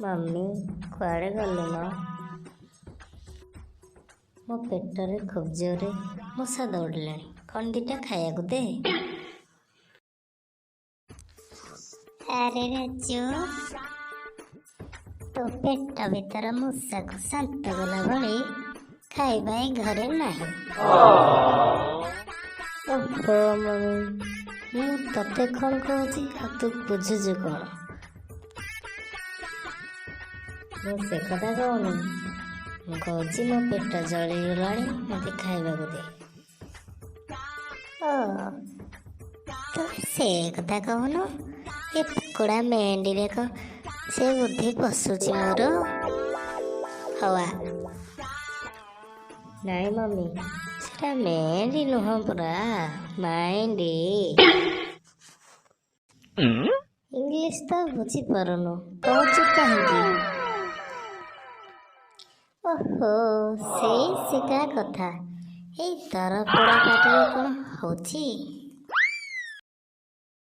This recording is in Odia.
ମମି, କୁଆଡ଼େ ଗଲୁ ମ? ମୋ ପେଟରେ ଖୁବ୍ ଜୋରରେ ମୂଷା ଦୌଡ଼ିଲାଣି, କ'ଣ ଦିଟା ଖାଇବାକୁ ଦେ। ଆରେ ରାଜୁ, ତୋ ପେଟ ଭିତର ମୂଷାକୁ ଶାନ୍ତ କଲା ଭଳି ଖାଇବା ଏ ଘରେ ନାହିଁ। ଓହୋ ମମି, ମୁଁ ତତେ କ'ଣ କହୁଛି ଆଉ ତୁ ବୁଝୁଛୁ କ'ଣ? ମୁଁ ସେ କଥା କହୁନି, ମୁଁ କହୁଛି ମୋ ପେଟ ଜଳିଗଲାଣି, ମୋତେ ଖାଇବାକୁ ଦେ। ଓ, ତୁ ସେ କଥା କହୁନୁ? ଏ ପକୋଡ଼ା ମେଣ୍ଡିରେ କ'ଣ ସେ ବୁଦ୍ଧି ପଶୁଛି ମୋର? ହୱା ନାଇଁ ମମି, ସେଟା ମେଣ୍ଡି ନୁହଁ ପରା, ମାଇଣ୍ଡି। ଇଂଲିଶ ତ ବୁଝିପାରୁନୁ, କହୁଛୁ କାହିଁକି? ଓହୋ, ସେଇ ସେକା କଥା। ଏଇ ଦରପୋଡ଼ା ପାଟିରେ କ'ଣ ହଉଛି?